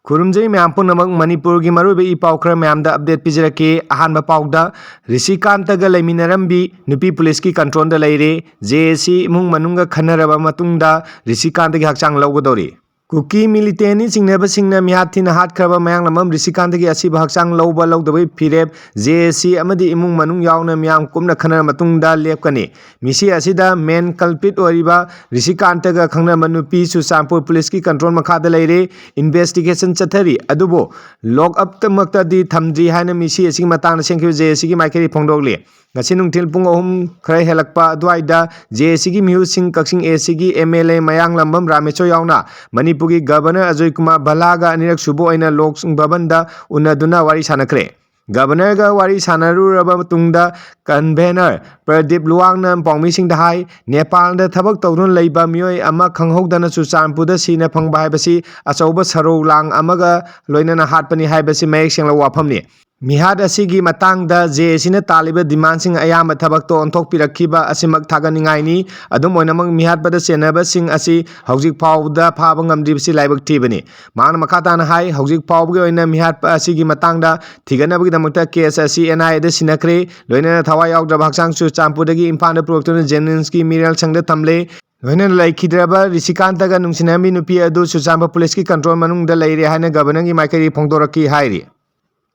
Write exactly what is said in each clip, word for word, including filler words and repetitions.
ꯈꯨꯔꯨꯝꯖꯔꯤ ꯃꯌꯥꯝ ꯄꯨꯝꯅꯃꯛ꯫ ꯃꯅꯤꯄꯨꯔꯒꯤ ꯃꯔꯨꯑꯣꯏꯕ ꯏ ꯄꯥꯎ ꯈꯔ ꯃꯌꯥꯝꯗ update ꯄꯤꯖꯔꯛꯀꯦ꯫ ꯑꯍꯥꯟꯕ ꯄꯥꯎꯗ, ꯔꯤꯁꯤꯀꯥꯟꯇꯒ ꯂꯩꯃꯤꯟꯅꯔꯝꯕꯤ ꯅꯨꯄꯤ ꯄꯨꯂꯤꯁꯀꯤ controlꯗ ꯂꯩꯔꯦ꯫ ꯖꯦ ꯑꯦ ꯁꯤ ꯏꯃꯨꯡ ꯃꯅꯨꯡꯒ ꯈꯟꯅꯔꯕ ꯃꯇꯨꯡꯗ ꯔꯤꯁꯤꯀꯥꯟꯇꯒꯤ ꯍꯛꯆꯥꯡ ꯂꯧꯒꯗꯧꯔꯤ꯫ ꯀꯨꯀꯤ militantꯅꯤ ꯆꯤꯡꯅꯕꯁꯤꯡꯅ ꯃꯤꯍꯥꯠ ꯊꯤꯅ ꯍꯥꯠꯈ꯭ꯔꯕ ꯃꯌꯥꯡꯂꯝꯕꯝ ꯔꯤꯁꯤꯀꯥꯟꯇꯒꯤ ꯑꯁꯤꯕ ꯍꯛꯆꯥꯡ ꯂꯧꯕ ꯂꯧꯗꯕꯒꯤ ꯐꯤꯔꯦꯞ ꯖꯦ ꯑꯦ ꯁꯤ ꯑꯃꯗꯤ ꯏꯃꯨꯡ ꯃꯅꯨꯡ ꯌꯥꯎꯅ ꯃꯤꯌꯥꯝ ꯀꯨꯞꯅ ꯈꯟꯅꯔ ꯃꯇꯨꯡꯗ ꯂꯦꯞꯀꯅꯤ꯫ ꯃꯤꯁꯤ ꯑꯁꯤꯗ main culprit ꯑꯣꯏꯔꯤꯕ ꯔꯤꯁꯤꯀꯥꯟꯇꯒ ꯈꯪꯅꯔꯝꯕ ꯅꯨꯄꯤ ꯆꯨꯔꯆꯥꯟꯄꯨꯔ ꯄꯨꯂꯤꯁꯀꯤ control ꯃꯈꯥꯗ ꯂꯩꯔꯦ꯫ Investigation ꯆꯠꯊꯔꯤ, ꯑꯗꯨꯕꯨ lock upꯇꯃꯛꯇꯗꯤ ꯊꯝꯗ꯭ꯔꯤ ꯍꯥꯏꯅ ꯃꯤꯁꯤ ꯑꯁꯤꯒꯤ ꯃꯇꯥꯡꯗ ꯁꯦꯝꯈꯤꯕ ꯖꯦ ꯑꯦ ꯁꯤꯒꯤ ꯃꯥꯏꯀꯩꯗꯒꯤ ꯐꯣꯡꯗꯣꯛꯂꯤ꯫ ꯉꯁꯤ ꯅꯨꯡꯊꯤꯜ ꯄꯨꯡ ꯑꯍꯨꯝ ꯈꯔ ꯍꯦꯜꯂꯛꯄ ꯑꯗꯨꯋꯥꯏꯗ ꯖꯦ ꯑꯦ ꯁꯤꯒꯤ ꯃꯤꯍꯨꯠꯁꯤꯡ ꯀꯛꯆꯤꯡ ꯑꯦ ꯁꯤꯒꯤ ꯑꯦꯝ ꯑꯦꯜ ꯑꯦ ꯃꯌꯥꯡꯂꯝꯕꯝ ꯔꯥꯃꯦꯁꯣꯔ ꯌꯥꯎꯅ ꯃꯅꯤꯄꯨꯔꯒꯤ ꯒꯕꯔꯅꯔ ꯑꯖꯣꯏ ꯀꯨꯃꯥꯔ ꯚꯜꯂꯥꯒ ꯑꯅꯤꯔꯛ ꯁꯨꯕ ꯑꯣꯏꯅ ꯂꯣꯛ ꯚꯕꯟꯗ ꯎꯅꯗꯨꯅ ꯋꯥꯔꯤ ꯁꯥꯟꯅꯈ꯭ꯔꯦ꯫ ꯒꯕꯔꯅꯔꯒ ꯋꯥꯔꯤ ꯁꯥꯟꯅꯔꯨꯔꯕ ꯃꯇꯨꯡꯗ convener ꯄ꯭ꯔꯗꯤꯞ ꯂꯨꯋꯥꯡꯅ ꯄꯥꯎꯃꯤꯁꯤꯡꯗ ꯍꯥꯏ, ꯅꯦꯄꯥꯜꯗ ꯊꯕꯛ ꯇꯧꯗꯨꯅ ꯂꯩꯕ ꯃꯤꯑꯣꯏ ꯑꯃ ꯈꯪꯍꯧꯗꯅ ꯆꯨꯔꯆꯥꯟꯄꯨꯔꯗ ꯁꯤꯅ ꯐꯪꯕ ꯍꯥꯏꯕꯁꯤ ꯑꯆꯧꯕ ꯁꯔꯧ ꯂꯥꯡ ꯑꯃꯒ ꯂꯣꯏꯅꯅ ꯍꯥꯠꯄꯅꯤ ꯍꯥꯏꯕꯁꯤ ꯃꯌꯦꯛ ꯁꯦꯡꯂꯕ ꯋꯥꯐꯝꯅꯤ꯫ ꯃꯤꯍꯥꯠ ꯑꯁꯤꯒꯤ ꯃꯇꯥꯡꯗ ꯖꯦ ꯑꯦ ꯁꯤꯅ ꯇꯥꯜꯂꯤꯕ demandꯁꯤꯡ ꯑꯌꯥꯝꯕ ꯊꯕꯛꯇꯣ ꯑꯣꯟꯊꯣꯛꯄꯤꯔꯛꯈꯤꯕ ꯑꯁꯤꯃꯛ ꯊꯥꯒꯠꯅꯤꯡꯉꯥꯏꯅꯤ꯫ ꯑꯗꯨꯝ ꯑꯣꯏꯅꯃꯛ, ꯃꯤꯍꯥꯠꯄꯗ ꯆꯦꯟꯅꯕꯁꯤꯡ ꯑꯁꯤ ꯍꯧꯖꯤꯛ ꯐꯥꯎꯕꯗ ꯐꯥꯕ ꯉꯝꯗ꯭ꯔꯤꯕꯁꯤ ꯂꯥꯏꯕꯛ ꯊꯤꯕꯅꯤ꯫ ꯃꯍꯥꯛꯅ ꯃꯈꯥ ꯇꯥꯅ ꯍꯥꯏ, ꯍꯧꯖꯤꯛ ꯐꯥꯎꯕꯒꯤ ꯑꯣꯏꯅ ꯃꯤꯍꯥꯠꯄ ꯑꯁꯤꯒꯤ ꯃꯇꯥꯡꯗ ꯊꯤꯒꯠꯅꯕꯒꯤꯗꯃꯛꯇ case ꯑꯁꯤ ꯑꯦꯟ ꯑꯥꯏ ꯑꯦꯗ ꯁꯤꯟꯅꯈ꯭ꯔꯦ꯫ ꯂꯣꯏꯅꯅ ꯊꯋꯥꯏ ꯌꯥꯎꯗ꯭ꯔꯕ ꯍꯛꯆꯥꯡ ꯆꯨꯔꯆꯥꯟꯄꯨꯔꯗꯒꯤ ꯏꯝꯐꯥꯜꯗ ꯄꯨꯔꯛꯇꯨꯅ ꯖꯦꯅꯤꯝꯁꯀꯤ ꯃꯤꯔꯦꯜ ꯁꯪꯗ ꯊꯝꯂꯦ꯫ ꯂꯣꯏꯅꯅ ꯂꯩꯈꯤꯗ꯭ꯔꯕ ꯔꯤꯁꯤꯀꯥꯟꯇꯒ ꯅꯨꯡꯁꯤꯅꯔꯝꯃꯤ ꯅꯨꯄꯤ ꯑꯗꯨ ꯆꯨꯔꯆꯥꯟꯄꯨꯔ ꯄꯨꯂꯤꯁꯀꯤ control ꯃꯅꯨꯡꯗ ꯂꯩꯔꯦ ꯍꯥꯏꯅ ꯒꯕꯔꯅꯔꯒꯤ ꯃꯥꯏꯀꯩꯗꯒꯤ ꯐꯣꯡꯗꯣꯔꯛꯈꯤ ꯍꯥꯏꯔꯤ꯫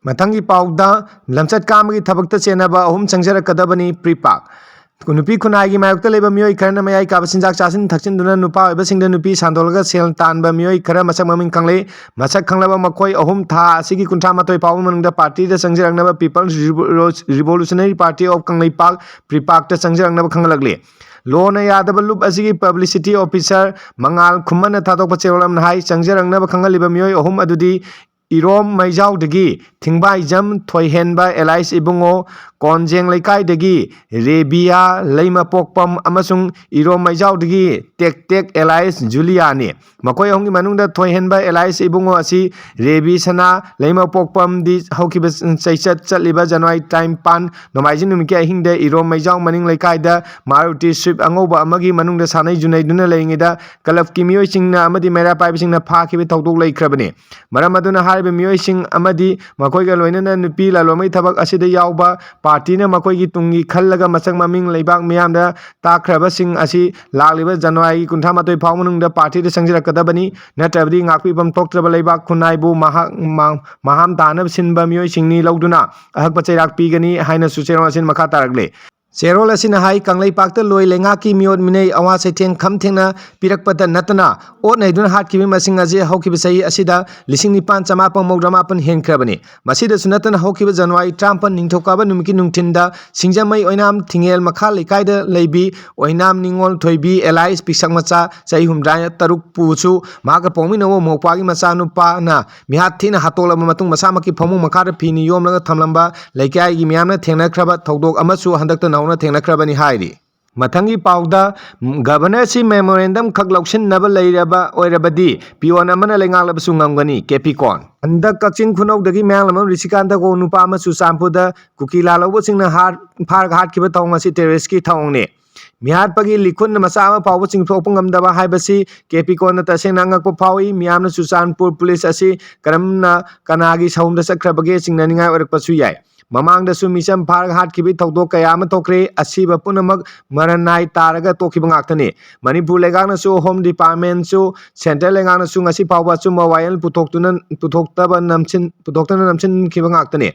ꯃꯊꯪꯒꯤ ꯄꯥꯎꯗ, ꯂꯝꯆꯠ ꯀꯥꯝꯕꯒꯤ ꯊꯕꯛꯇ ꯆꯦꯟꯅꯕ ꯑꯍꯨꯝ ꯆꯪꯖꯔꯛꯀꯗꯕꯅꯤ ꯄ꯭ꯔꯤꯄꯥꯛ꯫ ꯅꯨꯄꯤ ꯈꯨꯟꯅꯥꯏꯒꯤ ꯃꯥꯌꯣꯛꯇ ꯂꯩꯕ ꯃꯤꯑꯣꯏ ꯈꯔꯅ ꯃꯌꯥꯏ ꯀꯥꯕ ꯆꯤꯟꯖꯥꯛ ꯆꯥꯁꯤꯟ ꯊꯛꯆꯤꯟꯗꯨꯅ ꯅꯨꯄꯥ ꯑꯣꯏꯕꯁꯤꯡꯗ ꯅꯨꯄꯤ ꯁꯥꯟꯗꯣꯛꯂꯒ ꯁꯦꯜ ꯇꯥꯟꯕ ꯃꯤꯑꯣꯏ ꯈꯔ ꯃꯁꯛ ꯃꯃꯤꯡ ꯈꯪꯂꯦ꯫ ꯃꯁꯛ ꯈꯪꯂꯕ ꯃꯈꯣꯏ ꯑꯍꯨꯝ ꯊꯥ ꯑꯁꯤꯒꯤ ꯀꯨꯟꯊ꯭ꯔꯥ ꯃꯥꯊꯣꯏ ꯐꯥꯎꯕ ꯃꯅꯨꯡꯗ partyꯗ ꯆꯪꯖꯔꯛꯅꯕ People's Revolutionary Party of Kangleipak, ꯄ꯭ꯔꯤꯄꯥꯛꯇ ꯆꯪꯖꯔꯛꯅꯕ ꯈꯪꯍꯜꯂꯛꯂꯤ꯫ ꯂꯣꯅ ꯌꯥꯗꯕ ꯂꯨꯞ ꯑꯁꯤꯒꯤ publicity officer ꯃꯉꯥꯜ ꯈꯨꯃꯟꯅ ꯊꯥꯗꯣꯛꯄ ꯆꯦꯔꯣꯜ ꯑꯃꯅ ꯍꯥꯏ, ꯆꯪꯖꯔꯛꯅꯕ ꯈꯪꯍꯜꯂꯤꯕ ꯃꯤꯑꯣꯏ ꯑꯍꯨꯝ ꯑꯗꯨꯗꯤ ꯏꯔꯣꯝ ꯃꯩꯖꯥꯎꯗꯒꯤ ꯊꯤꯡꯕꯥꯏꯖꯝ ꯊꯣꯏꯍꯦꯟꯕ ꯑꯦꯂꯥꯏꯁ ꯏꯕꯨꯡꯉꯣ, ꯀꯣꯟꯖꯦꯡ ꯂꯩꯀꯥꯏꯗꯒꯤ ꯔꯦꯕꯤꯌꯥ ꯂꯩꯃꯄꯣꯛꯄꯝ ꯑꯃꯁꯨꯡ ꯏꯔꯣꯝ ꯃꯩꯖꯥꯎꯗꯒꯤ ꯇꯦꯛ ꯇꯦꯛ ꯑꯦꯂꯥꯏꯁ ꯖꯨꯂꯤꯌꯥꯅꯤ꯫ ꯃꯈꯣꯏ ꯑꯍꯨꯝꯒꯤ ꯃꯅꯨꯡꯗ ꯊꯣꯏꯍꯦꯟꯕ ꯑꯦꯂꯥꯏꯁ ꯏꯕꯨꯡꯉꯣ ꯑꯁꯤ ꯔꯦꯕꯤ ꯁꯅꯥ ꯂꯩꯃꯄꯣꯛꯄꯝꯗꯤ ꯍꯧꯈꯤꯕ ꯆꯩꯆꯠ ꯆꯠꯂꯤꯕ ꯖꯅꯋꯥꯔꯤ ꯇꯔꯥꯅꯤꯄꯥꯟ ꯅꯣꯡꯃꯥꯏꯖꯤꯡ ꯅꯨꯃꯤꯠꯀꯤ ꯑꯍꯤꯡꯗ ꯏꯔꯣꯝ ꯃꯩꯖꯥꯎ ꯃꯅꯤꯡ ꯂꯩꯀꯥꯏꯗ ꯃꯥꯔꯨꯇꯤ ꯁ꯭ꯋꯤꯐ ꯑꯉꯧꯕ ꯑꯃꯒꯤ ꯃꯅꯨꯡꯗ ꯁꯥꯟꯅꯩ ꯖꯨꯅꯩꯗꯨꯅ ꯂꯩꯔꯤꯉꯩꯗ ꯀ꯭ꯂꯕꯀꯤ ꯃꯤꯑꯣꯏꯁꯤꯡꯅ ꯑꯃꯗꯤ ꯃꯩꯔꯥ ꯄꯥꯏꯕꯁꯤꯡꯅ ꯐꯥꯈꯤꯕ ꯊꯧꯗꯣꯛ ꯂꯩꯈ꯭ꯔꯕꯅꯤ꯫ ꯃꯔꯝ ꯑꯗꯨꯅ ꯍꯥꯏꯔꯤꯕ ꯃꯤꯑꯣꯏꯁꯤꯡ ꯑꯃꯗꯤ ꯃꯈꯣꯏꯒ ꯂꯣꯏꯅꯅ ꯅꯨꯄꯤ ꯂꯂꯣꯟꯕꯒꯤ ꯊꯕꯛ ꯑꯁꯤꯗ ꯌꯥꯎꯕ ꯄꯥꯔꯇꯤꯅ ꯃꯈꯣꯏꯒꯤ ꯇꯨꯡꯒꯤ ꯈꯜꯂꯒ ꯃꯁꯛ ꯃꯃꯤꯡ ꯂꯩꯕꯥꯛ ꯃꯤꯌꯥꯝꯗ ꯇꯥꯛꯈ꯭ꯔꯕꯁꯤꯡ ꯑꯁꯤ ꯂꯥꯛꯂꯤꯕ ꯖꯅꯋꯥꯔꯤ ꯀꯨꯟꯊ꯭ꯔꯥ ꯃꯥꯊꯣꯏ ꯐꯥꯎꯕ ꯃꯅꯨꯡꯗ ꯄꯥꯔꯇꯤꯗ ꯆꯪꯁꯤꯜꯂꯛꯀꯗꯕꯅꯤ, ꯅꯠꯇ꯭ꯔꯕꯗꯤ ꯉꯥꯛꯄꯤꯐꯝ ꯊꯣꯛꯇ꯭ꯔꯕ ꯂꯩꯕꯥꯛ ꯈꯨꯟꯅꯥꯏꯕꯨ ꯃꯍꯥꯛ ꯃꯥ-, ꯃꯍꯥꯝ ꯇꯥꯅꯕ ꯁꯤꯟꯕ ꯃꯤꯑꯣꯏꯁꯤꯡꯅꯤ ꯂꯧꯗꯨꯅ ꯑꯍꯛꯄ ꯆꯩꯔꯥꯛ ꯄꯤꯒꯅꯤ ꯍꯥꯏꯅꯁꯨ ꯆꯦꯔꯣꯜ ꯑꯁꯤꯅ ꯃꯈꯥ ꯇꯥꯔꯛꯂꯤ꯫ ꯆꯦꯔꯣꯜ ꯑꯁꯤꯅ ꯍꯥꯏ, ꯀꯪꯂꯩꯄꯥꯛꯇ ꯂꯣꯏ ꯂꯩꯉꯥꯛꯀꯤ ꯃꯤꯑꯣꯠ ꯃꯤꯅꯩ ꯑꯋꯥ ꯆꯩꯊꯦꯡ ꯈꯝ ꯊꯦꯡꯅ ꯄꯤꯔꯛꯄꯇ ꯅꯠꯇꯅ, ꯑꯣꯠ ꯅꯩꯗꯨꯅ ꯍꯥꯠꯈꯤꯕ ꯃꯁꯤꯡ ꯑꯁꯤ ꯍꯧꯈꯤꯕ ꯆꯍꯤ ꯑꯁꯤꯗ ꯂꯤꯁꯤꯡ ꯅꯤꯄꯥꯟ ꯆꯃꯥꯄꯟ ꯃꯧꯗ꯭ꯔꯥ ꯃꯥꯄꯟ ꯍꯦꯟꯈ꯭ꯔꯕꯅꯤ꯫ ꯃꯁꯤꯗꯁꯨ ꯅꯠꯇꯅ, ꯍꯧꯈꯤꯕ ꯖꯅꯋꯥꯔꯤ ꯇꯔꯥꯃꯥꯄꯟ ꯅꯤꯡꯊꯧꯀꯥꯕ ꯅꯨꯃꯤꯠꯀꯤ ꯅꯨꯡꯊꯤꯟꯗ ꯁꯤꯡꯖꯃꯩ ꯑꯣꯏꯅꯥꯝ ꯊꯤꯡꯉꯦꯜ ꯃꯈꯥ ꯂꯩꯀꯥꯏꯗ ꯂꯩꯕꯤ ꯑꯣꯏꯅꯥꯝ ꯅꯤꯉꯣꯜ ꯊꯣꯏꯕꯤ ꯑꯦꯂꯥꯏꯁ ꯄꯤꯁꯛ ꯃꯆꯥ ꯆꯍꯤ ꯍꯨꯝꯗ꯭ꯔꯥ ꯇꯔꯨꯛ ꯄꯨꯁꯨ ꯃꯍꯥꯛꯀ ꯄꯣꯛꯃꯤꯟꯅꯕ ꯃꯧꯄ꯭ꯋꯥꯒꯤ ꯃꯆꯥꯅꯨꯄꯥꯅ ꯃꯤꯍꯥꯠ ꯊꯤꯅ ꯍꯥꯠꯇꯣꯛꯂꯕ ꯃꯇꯨꯡ, ꯃꯁꯥꯃꯛꯀꯤ ꯐꯃꯨꯡ ꯃꯈꯥꯗ ꯐꯤꯅ ꯌꯣꯝꯂꯒ ꯊꯝꯂꯝꯕ ꯂꯩꯀꯥꯏꯒꯤ ꯃꯤꯌꯥꯝꯅ ꯊꯦꯡꯅꯈ꯭ꯔꯕ ꯊꯧꯗꯣꯛ ꯑꯃꯁꯨ ꯍꯟꯗꯛꯇ ꯅꯧꯅ ꯊꯦꯡꯅꯈ꯭ꯔꯕꯅꯤ ꯍꯥꯏꯔꯤ꯫ ꯃꯊꯪꯒꯤ ꯄꯥꯎꯗ, ꯎꯝ, ꯒꯕꯔꯅꯔꯁꯤ ꯃꯦꯃꯣꯔꯦꯟꯗꯝ ꯈꯛ ꯂꯧꯁꯤꯟꯅꯕ ꯂꯩꯔꯕ ꯑꯣꯏꯔꯕꯗꯤ ꯄꯤꯌꯣꯟ ꯑꯃꯅ ꯂꯩꯉꯥꯛꯂꯕꯁꯨ ꯉꯝꯒꯅꯤ, ꯀꯦꯄꯤꯀꯣꯟ꯫ ꯍꯟꯗꯛ ꯀꯛꯆꯤꯡ ꯈꯨꯅꯧꯗꯒꯤ ꯃꯌꯥꯡꯂꯝꯕꯝ ꯔꯤꯁꯤꯀꯥꯟꯇ ꯀꯧꯕ ꯅꯨꯄꯥ ꯑꯃ ꯆꯨꯔꯆꯥꯟꯄꯨꯔꯗ ꯀꯨꯀꯤ ꯂꯥꯜꯍꯧꯕꯁꯤꯡꯅ ꯍꯥꯠ-, ꯐꯥꯔꯒ ꯍꯥꯠꯈꯤꯕ ꯊꯧꯑꯣꯡ ꯑꯁꯤ ꯇꯦꯔꯣꯔꯤꯁꯀꯤ ꯊꯧꯑꯣꯡꯅꯤ꯫ ꯃꯤꯍꯥꯠꯄꯒꯤ ꯂꯤꯈꯨꯟ ꯃꯆꯥ ꯑꯃ ꯐꯥꯎꯕ ꯆꯤꯡꯊꯣꯛꯄ ꯉꯝꯗꯕ ꯍꯥꯏꯕꯁꯤ ꯀꯦꯄꯤꯀꯣꯟꯅ ꯇꯁꯦꯡꯅ ꯑꯉꯛꯄ ꯐꯥꯎꯏ꯫ ꯃꯤꯌꯥꯝꯅ ꯆꯨꯔꯆꯥꯟꯄꯨꯔ ꯄꯨꯂꯤꯁ ꯑꯁꯤ ꯀꯔꯝꯅ ꯀꯅꯥꯒꯤ ꯁꯥꯎꯍꯨꯝꯗ ꯆꯠꯈ꯭ꯔꯕꯒꯦ ꯆꯤꯡꯅꯅꯤꯡꯉꯥꯏ ꯑꯣꯏꯔꯛꯄꯁꯨ ꯌꯥꯏ꯫ ꯃꯃꯥꯡꯗꯁꯨ ꯃꯤꯆꯝ ꯐꯥꯔꯒ ꯍꯥꯠꯈꯤꯕꯒꯤ ꯊꯧꯗꯣꯛ ꯀꯌꯥ ꯑꯃ ꯊꯣꯛꯈ꯭ꯔꯦ꯫ ꯑꯁꯤꯕ ꯄꯨꯝꯅꯃꯛ ꯃꯔꯟ ꯅꯥꯏ ꯇꯥꯔꯒ ꯇꯣꯛꯈꯤꯕ ꯉꯥꯛꯇꯅꯤ꯫ ꯃꯅꯤꯄꯨꯔ ꯂꯩꯉꯥꯛꯅꯁꯨ, ꯍꯣꯝ ꯗꯤꯄꯥꯔꯠꯃꯦꯟꯁꯨ, ꯁꯦꯟꯇ꯭ꯔꯦꯜ ꯂꯩꯉꯥꯛꯅꯁꯨ ꯉꯁꯤ ꯐꯥꯎꯕ ꯑꯆꯨꯝꯕ ꯋꯥꯌꯦꯜ ꯄꯨꯊꯣꯛꯇꯨꯅ, ꯄꯨꯊꯣꯛꯇꯕ ꯅꯝꯁꯤꯟ-, ꯄꯨꯊꯣꯛꯇꯅ ꯅꯝꯁꯤꯟꯈꯤꯕ ꯉꯥꯛꯇꯅꯤ꯫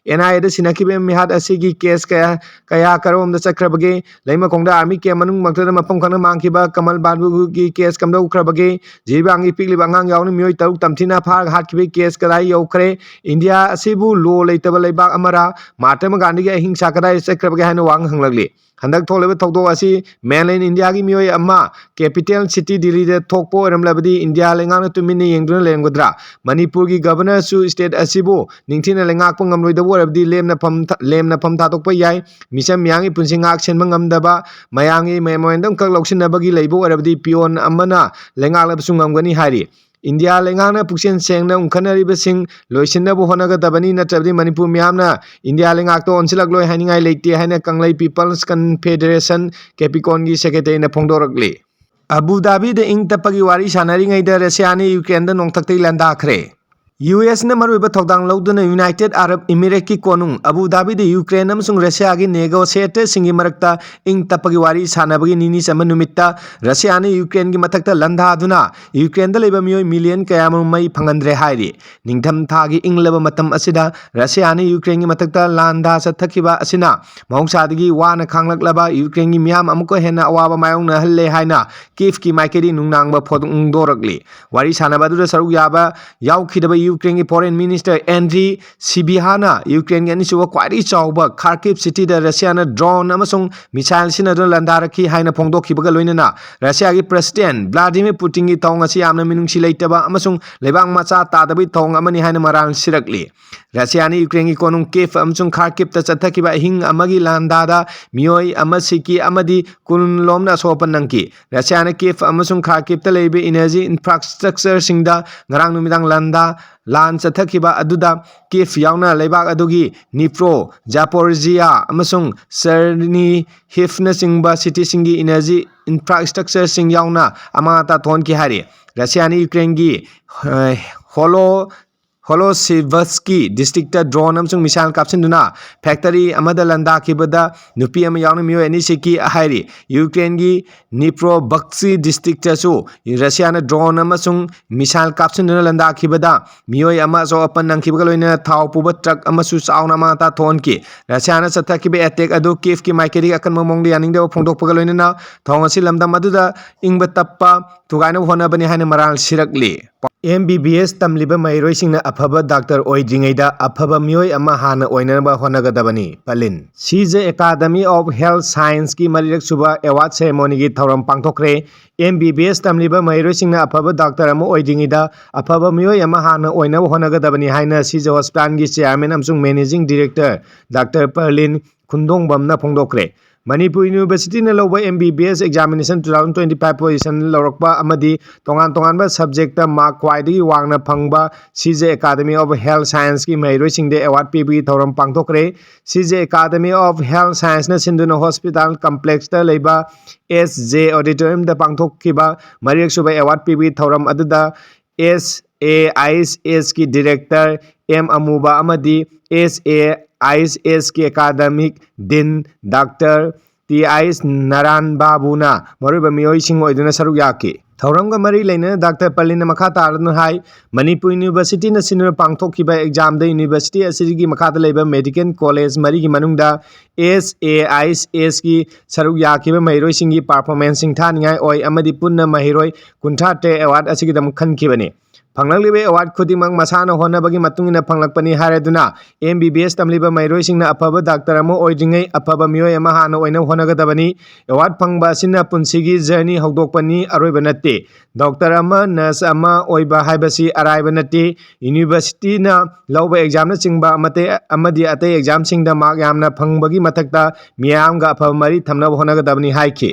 ꯑꯦꯟ ꯑꯥꯏ ꯑꯦꯗ ꯁꯤꯟꯅꯈꯤꯕ ꯃꯤꯍꯥꯠ ꯑꯁꯤꯒꯤ ꯀꯦꯁ ꯀꯌꯥ, ꯀꯌꯥ ꯀꯔꯣꯝꯗ ꯆꯠꯈ꯭ꯔꯕꯒꯦ? ꯂꯩꯃꯈꯣꯡꯗ ꯑꯥꯔꯃꯤ ꯀꯦꯝ ꯃꯅꯨꯡꯃꯛꯇꯗ ꯃꯐꯝ ꯈꯪꯅ ꯃꯥꯡꯈꯤꯕ ꯀꯃꯜ ꯕꯥꯕꯨꯒꯤ ꯀꯦꯁ ꯀꯝꯗꯧꯈ꯭ꯔꯕꯒꯦ? ꯖꯤꯔꯤꯕꯥꯝꯒꯤ ꯄꯤꯛꯂꯤꯕ ꯑꯉꯥꯡ ꯌꯥꯎꯅ ꯃꯤꯑꯣꯏ ꯇꯔꯨꯛ ꯇꯝꯊꯤꯅ ꯐꯥꯔꯒ ꯍꯥꯠꯈꯤꯕꯒꯤ ꯀꯦꯁ ꯀꯗꯥꯏ ꯌꯧꯈ꯭ꯔꯦ? ꯏꯟꯗꯤꯌꯥ ꯑꯁꯤꯕꯨ ꯂꯣ ꯂꯩꯇꯕ ꯂꯩꯕꯥꯛ ꯑꯃꯔꯥ? ꯃꯍꯥꯇꯃ ꯒꯥꯟꯙꯤꯒꯤ ꯑꯍꯤꯡꯁꯥ ꯀꯗꯥꯏꯗ ꯆꯠꯈ꯭ꯔꯕꯒꯦ ꯍꯥꯏꯅ ꯋꯥꯍꯪ ꯍꯪꯂꯛꯂꯤ꯫ ꯍꯟꯗꯛ ꯊꯣꯛꯂꯤꯕ ꯊꯧꯗꯣꯛ ꯑꯁꯤ mainland ꯏꯟꯗꯤꯌꯥꯒꯤ ꯃꯤꯑꯣꯏ ꯑꯃ capital city ꯗꯤꯜꯂꯤꯗ ꯊꯣꯛꯄ ꯑꯣꯏꯔꯝꯂꯕꯗꯤ ꯏꯟꯗꯤꯌꯥ ꯂꯩꯉꯥꯛꯅ ꯇꯨꯃꯤꯟꯅ ꯌꯦꯡꯗꯨꯅ ꯂꯩꯔꯝꯒꯗ꯭ꯔꯥ? ꯃꯅꯤꯄꯨꯔꯒꯤ governorꯁꯨ state ꯑꯁꯤꯕꯨ ꯅꯤꯡꯊꯤꯅ ꯂꯩꯉꯥꯛꯄ ꯉꯝꯂꯣꯏꯗꯕ ꯑꯣꯏꯔꯕꯗꯤ ꯂꯦꯝꯅ ꯐꯝ ꯊ-, ꯂꯦꯝꯅ ꯐꯝ ꯊꯥꯗꯣꯛꯄ ꯌꯥꯏ꯫ ꯃꯤꯆꯝ ꯃꯤꯌꯥꯝꯒꯤ ꯄꯨꯟꯁꯤ ꯉꯥꯛ ꯁꯦꯟꯕ ꯉꯝꯗꯕ, ꯃꯌꯥꯝꯒꯤ memorandum ꯈꯛ ꯂꯧꯁꯤꯟꯅꯕꯒꯤ ꯂꯩꯕ ꯑꯣꯏꯔꯕꯗꯤ peon ꯑꯃꯅ ꯂꯩꯉꯥꯛꯂꯕꯁꯨ ꯉꯝꯒꯅꯤ ꯍꯥꯏꯔꯤ꯫ ꯏꯟꯗꯤꯌꯥ ꯂꯩꯉꯥꯛꯅ ꯄꯨꯛꯆꯦꯜ ꯁꯦꯡꯅ ꯎꯪꯈꯠꯅꯔꯤꯕꯁꯤꯡ ꯂꯣꯏꯁꯤꯟꯅꯕ ꯍꯣꯠꯅꯒꯗꯕꯅꯤ, ꯅꯠꯇ꯭ꯔꯕꯗꯤ ꯃꯅꯤꯄꯨꯔ ꯃꯤꯌꯥꯝꯅ ꯏꯟꯗꯤꯌꯥ ꯂꯩꯉꯥꯛꯇ ꯑꯣꯟꯁꯤꯜꯂꯛꯂꯣꯏ ꯍꯥꯏꯅꯤꯡꯉꯥꯏ ꯂꯩꯇꯦ ꯍꯥꯏꯅ ꯀꯪꯂꯩ People's Confederation, ꯀꯦꯄꯤꯀꯣꯟꯒꯤ secretaryꯅ ꯐꯣꯡꯗꯣꯔꯛꯂꯤ꯫ ꯑꯕꯨ ꯙꯥꯕꯤꯗ ꯏꯪ ꯇꯞꯄꯒꯤ ꯋꯥꯔꯤ ꯁꯥꯟꯅꯔꯤꯉꯩꯗ ꯔꯁꯤꯌꯥꯅ ꯌꯨꯀ꯭ꯔꯦꯟꯗ ꯅꯣꯡꯊꯛꯇꯒꯤ ꯂꯥꯟꯗꯥꯈ꯭ꯔꯦ꯫ ꯌꯨ ꯑꯦꯁꯅ ꯃꯔꯨꯑꯣꯏꯕ ꯊꯧꯗꯥꯡ ꯂꯧꯗꯨꯅ ꯌꯨꯅꯥꯏꯇꯦꯗ ꯑꯔꯕ ꯏꯃꯤꯔꯦꯠꯀꯤ ꯀꯣꯅꯨꯡ ꯑꯕꯨ ꯙꯥꯕꯤꯗ ꯌꯨꯀ꯭ꯔꯦꯟ ꯑꯃꯁꯨꯡ ꯔꯁꯤꯌꯥꯒꯤ negotiatorꯁꯤꯡꯒꯤ ꯃꯔꯛꯇ ꯏꯪ ꯇꯞꯄꯒꯤ ꯋꯥꯔꯤ ꯁꯥꯟꯅꯕꯒꯤ ꯅꯤꯅꯤ ꯆꯟꯕ ꯅꯨꯃꯤꯠꯇ ꯔꯁꯤꯌꯥꯅ ꯌꯨꯀ꯭ꯔꯦꯟꯒꯤ ꯃꯊꯛꯇ ꯂꯥꯟꯗꯥꯗꯨꯅ ꯌꯨꯀ꯭ꯔꯦꯟꯗ ꯂꯩꯕ ꯃꯤꯑꯣꯏ million ꯀꯌꯥꯃꯔꯨꯝ ꯃꯩ ꯐꯪꯍꯟꯗ꯭ꯔꯦ ꯍꯥꯏꯔꯤ꯫ ꯅꯤꯡꯊꯝ ꯊꯥꯒꯤ ꯏꯪꯂꯕ ꯃꯇꯝ ꯑꯁꯤꯗ ꯔꯁꯤꯌꯥꯅ ꯌꯨꯀ꯭ꯔꯦꯟꯒꯤ ꯃꯊꯛꯇ ꯂꯥꯟꯗꯥ ꯆꯠꯊꯈꯤꯕ ꯑꯁꯤꯅ ꯃꯍꯧꯁꯥꯗꯒꯤ ꯋꯥꯅ ꯈꯥꯡꯂꯛꯂꯕ ꯌꯨꯀ꯭ꯔꯦꯟꯒꯤ ꯃꯤꯌꯥꯝ ꯑꯃꯨꯛꯀ ꯍꯦꯟꯅ ꯑꯋꯥꯕ ꯃꯥꯌꯣꯛꯅꯍꯜꯂꯦ ꯍꯥꯏꯅ ꯀꯤꯐꯀꯤ ꯃꯥꯏꯀꯩꯗꯒꯤ ꯅꯨꯡꯅꯥꯡꯕ ꯐꯣꯡꯗꯣꯔꯛꯂꯤ꯫ ꯋꯥꯔꯤ ꯁꯥꯟꯅꯕ ꯑꯗꯨꯗ ꯁꯔꯨꯛ ꯌꯥꯕ ꯌꯥꯎꯈꯤꯗꯕ ꯌꯨꯀ꯭ꯔꯦꯟꯒꯤ foreign minister ꯑꯦꯟꯗ꯭ꯔꯤ ꯁꯤꯕꯤꯍꯥꯅ ꯌꯨꯀ꯭ꯔꯦꯟꯒꯤ ꯑꯅꯤꯁꯨꯕ ꯈ꯭ꯋꯥꯏꯗꯒꯤ ꯆꯥꯎꯕ ꯈꯥꯔꯀꯤꯚ cityꯗ ꯔꯁꯤꯌꯥꯅ drone ꯑꯃꯁꯨꯡ missile ꯁꯤꯖꯤꯟꯅꯗꯨꯅ ꯂꯥꯟꯗꯥꯔꯛꯈꯤ ꯍꯥꯏꯅ ꯐꯣꯡꯗꯣꯛꯈꯤꯕꯒ ꯂꯣꯏꯅꯅ ꯔꯁꯤꯌꯥꯒꯤ president ꯚ꯭ꯂꯥꯗꯤꯃꯤꯔ ꯄꯨꯇꯤꯟꯒꯤ ꯊꯧꯑꯣꯡ ꯑꯁꯤ ꯌꯥꯝꯅ ꯃꯤꯅꯨꯡꯁꯤ ꯂꯩꯇꯕ ꯑꯃꯁꯨꯡ ꯂꯩꯕꯥꯛ ꯃꯆꯥ ꯇꯥꯗꯕꯒꯤ ꯊꯧꯑꯣꯡ ꯑꯃꯅꯤ ꯍꯥꯏꯅ ꯃꯔꯥꯜ ꯁꯤꯔꯛꯂꯤ꯫ ꯔꯁꯤꯌꯥꯅ ꯌꯨꯀ꯭ꯔꯦꯟꯒꯤ ꯀꯣꯅꯨꯡ ꯀꯤꯐ ꯑꯃꯁꯨꯡ ꯈꯥꯔꯀꯤꯚꯇ ꯆꯠꯊꯈꯤꯕ ꯑꯍꯤꯡ ꯑꯃꯒꯤ ꯂꯥꯟꯗꯥꯗ ꯃꯤꯑꯣꯏ ꯑꯃ ꯁꯤꯈꯤ ꯑꯃꯗꯤ ꯀꯨꯟ ꯂꯣꯝꯅ ꯑꯁꯣꯛ ꯑꯄꯟ ꯅꯪꯈꯤ꯫ ꯔꯁꯤꯌꯥꯅ ꯀꯤꯐ ꯑꯃꯁꯨꯡ ꯈꯥꯔꯀꯤꯚꯇ ꯂꯩꯔꯤꯕ energy infrastructureꯁꯤꯡꯗ ꯉꯔꯥꯡ ꯅꯨꯃꯤꯗꯥꯡ ꯂꯥꯟꯗꯥ, ꯂꯥꯟ ꯆꯠꯊꯈꯤꯕ ꯑꯗꯨꯗ ꯀꯤꯐ ꯌꯥꯎꯅ ꯂꯩꯕꯥꯛ ꯑꯗꯨꯒꯤ ꯅꯤꯄ꯭ꯔꯣ, ꯖꯥꯄꯣꯔꯖꯤꯌꯥ ꯑꯃꯁꯨꯡ ꯆꯔꯅꯤꯍꯤꯐꯅꯆꯤꯡꯕ cityꯁꯤꯡꯒꯤ energy infrastructureꯁꯤꯡ ꯌꯥꯎꯅ ꯑꯃꯥꯡ ꯑꯇꯥ ꯊꯣꯛꯍꯟꯈꯤ ꯍꯥꯏꯔꯤ꯫ ꯔꯁꯤꯌꯥꯅ ꯌꯨꯀ꯭ꯔꯦꯟꯒꯤ, ꯑ, ꯍꯣꯂꯣ ꯍꯣꯂꯣꯁꯤꯚꯁꯀꯤ districtꯇ drone ꯑꯃꯁꯨꯡ missile ꯀꯥꯞꯁꯤꯟꯗꯨꯅ factory ꯑꯃꯗ ꯂꯥꯟꯗꯥꯈꯤꯕꯗ ꯅꯨꯄꯤ ꯑꯃ ꯌꯥꯎꯅ ꯃꯤꯑꯣꯏ ꯑꯅꯤ ꯁꯤꯈꯤ ꯍꯥꯏꯔꯤ꯫ ꯌꯨꯀ꯭ꯔꯦꯟꯒꯤ ꯅꯤꯄ꯭ꯔꯣꯕꯛꯁꯤ districtꯇꯁꯨ ꯔꯁꯤꯌꯥꯅ drone ꯑꯃꯁꯨꯡ missile ꯀꯥꯞꯁꯤꯟꯗꯨꯅ ꯂꯥꯟꯗꯥꯈꯤꯕꯗ ꯃꯤꯑꯣꯏ ꯑꯃ ꯑꯁꯣꯛ ꯑꯄꯟ ꯅꯪꯈꯤꯕꯒ ꯂꯣꯏꯅꯅ ꯊꯥꯎ ꯄꯨꯕ truck ꯑꯃꯁꯨ ꯆꯥꯎꯅ ꯑꯃꯥꯡ ꯑꯇꯥ ꯊꯣꯛꯍꯟꯈꯤ꯫ ꯔꯁꯤꯌꯥꯅ ꯆꯠꯊꯈꯤꯕ attack ꯑꯗꯨ ꯀꯤꯐꯀꯤ ꯃꯥꯏꯀꯩꯗꯒꯤ ꯑꯀꯟꯕ ꯃꯑꯣꯡꯗ ꯌꯥꯅꯤꯡꯗꯕ ꯐꯣꯡꯗꯣꯛꯄꯒ ꯂꯣꯏꯅꯅ ꯊꯧꯑꯣꯡ ꯑꯁꯤ ꯂꯝꯗꯝ ꯑꯗꯨꯗ ꯏꯪꯕ ꯇꯞꯄ ꯊꯨꯒꯥꯏꯅꯕ ꯍꯣꯠꯅꯕꯅꯤ ꯍꯥꯏꯅ ꯃꯔꯥꯜ ꯁꯤꯔꯛꯂꯤ꯫ ꯑꯦꯝ ꯕꯤ ꯕꯤ ꯑꯦꯁ ꯇꯝꯂꯤꯕ ꯃꯍꯩꯔꯣꯏꯁꯤꯡꯅ ꯑꯐꯕ ꯗꯥꯛꯇꯔ ꯑꯣꯏꯗ꯭ꯔꯤꯉꯩꯗ ꯑꯐꯕ ꯃꯤꯑꯣꯏ ꯑꯃ ꯍꯥꯟꯅ ꯑꯣꯏꯅꯅꯕ ꯍꯣꯠꯅꯒꯗꯕꯅꯤ꯫ ꯄꯂꯤꯟ꯫ ꯁꯤꯖ ꯑꯦꯀꯥꯗꯃꯤ ꯑꯣꯐ ꯍꯦꯜꯊ ꯁꯥꯏꯟꯁꯀꯤ ꯃꯔꯤꯔꯛꯁꯨꯕ ꯑꯦꯋꯥꯔꯗ ꯁꯦꯔꯦꯃꯣꯅꯤꯒꯤ ꯊꯧꯔꯝ ꯄꯥꯡꯊꯣꯛꯈ꯭ꯔꯦ꯫ ꯑꯦꯝ ꯕꯤ ꯕꯤ ꯑꯦꯁ ꯇꯝꯂꯤꯕ ꯃꯍꯩꯔꯣꯏꯁꯤꯡꯅ ꯑꯐꯕ ꯗꯥꯛꯇꯔ ꯑꯃ ꯑꯣꯏꯗ꯭ꯔꯤꯉꯩꯗ ꯑꯐꯕ ꯃꯤꯑꯣꯏ ꯑꯃ ꯍꯥꯟꯅ ꯑꯣꯏꯅꯕ ꯍꯣꯠꯅꯒꯗꯕꯅꯤ ꯍꯥꯏꯅ ꯁꯤꯖ ꯍꯣꯁꯄꯤꯇꯥꯜꯒꯤ ꯆꯦꯌꯔꯃꯦꯟ ꯑꯃꯁꯨꯡ ꯃꯦꯅꯦꯖꯤꯡ ꯗꯤꯔꯦꯛꯇꯔ ꯗꯥꯛꯇꯔ ꯄꯔꯂꯤꯟ ꯈꯨꯟꯗꯣꯡꯕꯝꯅ ꯐꯣꯡꯗꯣꯛꯈ꯭ꯔꯦ꯫ ꯃꯅꯤꯄꯨꯔ ꯌꯨꯅꯤꯚꯔꯁꯤꯇꯤꯅ ꯂꯧꯕ M B B S examination two thousand twenty five position ꯂꯧꯔꯛꯄ ꯑꯃꯗꯤ ꯇꯣꯉꯥꯟ ꯇꯣꯉꯥꯟꯕ ꯁꯕꯖꯦꯛꯇ ꯃꯥꯔꯛ ꯈ꯭ꯋꯥꯏꯗꯒꯤ ꯋꯥꯡꯅ ꯐꯪꯕ ꯁꯤꯖ ꯑꯦꯀꯥꯗꯃꯤ ꯑꯣꯐ ꯍꯦꯜꯊ ꯁꯥꯏꯟꯁꯀꯤ ꯃꯍꯩꯔꯣꯏꯁꯤꯡꯗ ꯑꯦꯋꯥꯔꯗ ꯄꯤꯕꯒꯤ ꯊꯧꯔꯝ ꯄꯥꯡꯊꯣꯛꯈ꯭ꯔꯦ꯫ ꯁꯤꯖ ꯑꯦꯀꯥꯗꯃꯤ ꯑꯣꯐ ꯍꯦꯜꯊ ꯁꯥꯏꯟꯁꯅ ꯁꯤꯟꯗꯨꯅ ꯍꯣꯁꯄꯤꯇꯥꯜ ꯀꯝꯄ꯭ꯂꯦꯛꯁꯇ ꯂꯩꯕ ꯑꯦꯁ ꯖꯦ ꯑꯣꯗꯤꯇꯣꯔꯤꯌꯝꯗ ꯄꯥꯡꯊꯣꯛꯈꯤꯕ ꯃꯔꯤꯔꯛꯁꯨꯕ ꯑꯦꯋꯥꯔꯗ ꯄꯤꯕꯒꯤ ꯊꯧꯔꯝ ꯑꯗꯨꯗ ꯑꯦꯁ A I S ꯑꯦꯁꯀꯤ director M ꯑꯃꯨꯕ ꯑꯃꯗꯤ ꯑꯦꯁ ꯑꯦ ꯑꯥꯏ ꯑꯦꯁ ꯑꯦꯁꯀꯤ academic dean doctor T I S Naran ꯕꯥꯕꯨꯅ ꯃꯔꯨꯑꯣꯏꯕ ꯃꯤꯑꯣꯏꯁꯤꯡ ꯑꯣꯏꯗꯨꯅ ꯁꯔꯨꯛ ꯌꯥꯈꯤ꯫ ꯊꯧꯔꯝꯒ ꯃꯔꯤ ꯂꯩꯅꯅ ꯗꯥꯛꯇꯔ ꯄꯜꯂꯤꯅ ꯃꯈꯥ ꯇꯥꯗꯨꯅ ꯍꯥꯏ, ꯃꯅꯤꯄꯨꯔ ꯌꯨꯅꯤꯚꯔꯁꯤꯇꯤꯅ ꯁꯤꯟꯗꯨꯅ ꯄꯥꯡꯊꯣꯛꯈꯤꯕ ꯑꯦꯛꯖꯥꯝꯗ ꯌꯨꯅꯤꯚꯔꯁꯤꯇꯤ ꯑꯁꯤꯒꯤ ꯃꯈꯥꯗ ꯂꯩꯕ ꯃꯦꯗꯤꯀꯦꯜ ꯀꯣꯂꯦꯖ ꯃꯔꯤꯒꯤ ꯃꯅꯨꯡꯗ ꯑꯦꯁ ꯑꯦ ꯑꯥꯏ ꯑꯦꯁ ꯑꯦꯁꯀꯤ ꯁꯔꯨꯛ ꯌꯥꯈꯤꯕ ꯃꯍꯩꯔꯣꯏꯁꯤꯡꯒꯤ ꯄꯥꯔꯐꯣꯔꯃꯦꯟꯁ ꯁꯤꯡꯊꯥꯅꯤꯡꯉꯥꯏ ꯑꯣꯏ ꯑꯃꯗꯤ ꯄꯨꯟꯅ ꯃꯍꯩꯔꯣꯏ ꯀꯨꯟꯊ꯭ꯔꯥ ꯇꯔꯦꯠ ꯑꯦꯋꯥꯔꯗ ꯑꯁꯤꯒꯤꯗꯃꯛ ꯈꯟꯈꯤꯕꯅꯤ꯫ ꯐꯪꯂꯛꯂꯤꯕ ꯑꯦꯋꯥꯔꯗ ꯈꯨꯗꯤꯡꯃꯛ ꯃꯁꯥꯅ ꯍꯣꯠꯅꯕꯒꯤ ꯃꯇꯨꯡ ꯏꯟꯅ ꯐꯪꯂꯛꯄꯅꯤ ꯍꯥꯏꯔꯗꯨꯅ ꯑꯦꯝ ꯕꯤ ꯕꯤ ꯑꯦꯁ ꯇꯝꯂꯤꯕ ꯃꯍꯩꯔꯣꯏꯁꯤꯡꯅ ꯑꯐꯕ ꯗꯥꯛꯇꯔ ꯑꯃ ꯑꯣꯏꯗ꯭ꯔꯤꯉꯩ ꯑꯐꯕ ꯃꯤꯑꯣꯏ ꯑꯃ ꯍꯥꯟꯅ ꯑꯣꯏꯅꯕ ꯍꯣꯠꯅꯒꯗꯕꯅꯤ꯫ ꯑꯦꯋꯥꯔꯗ ꯐꯪꯕ ꯑꯁꯤꯅ ꯄꯨꯟꯁꯤꯒꯤ ꯖꯔꯅꯤ ꯍꯧꯗꯣꯛꯄꯅꯤ, ꯑꯔꯣꯏꯕ ꯅꯠꯇꯦ꯫ ꯗꯣꯛꯇꯔ ꯑꯃ, ꯅꯔꯁ ꯑꯃ ꯑꯣꯏꯕ ꯍꯥꯏꯕꯁꯤ ꯑꯔꯥꯏꯕ ꯅꯠꯇꯦ꯫ ꯌꯨꯅꯤꯚꯔꯁꯤꯇꯤꯅ ꯂꯧꯕ ꯑꯦꯛꯖꯥꯝꯅꯆꯤꯡꯕ ꯑꯃꯇꯩ-, ꯑꯃꯗꯤ ꯑꯇꯩ ꯑꯦꯛꯖꯥꯝꯁꯤꯡꯗ ꯃꯥꯔꯛ ꯌꯥꯝꯅ ꯐꯪꯕꯒꯤ ꯃꯊꯛꯇ ꯃꯤꯌꯥꯝꯒ ꯑꯐꯕ ꯃꯔꯤ ꯊꯝꯅꯕ ꯍꯣꯠꯅꯒꯗꯕꯅꯤ ꯍꯥꯏꯈꯤ꯫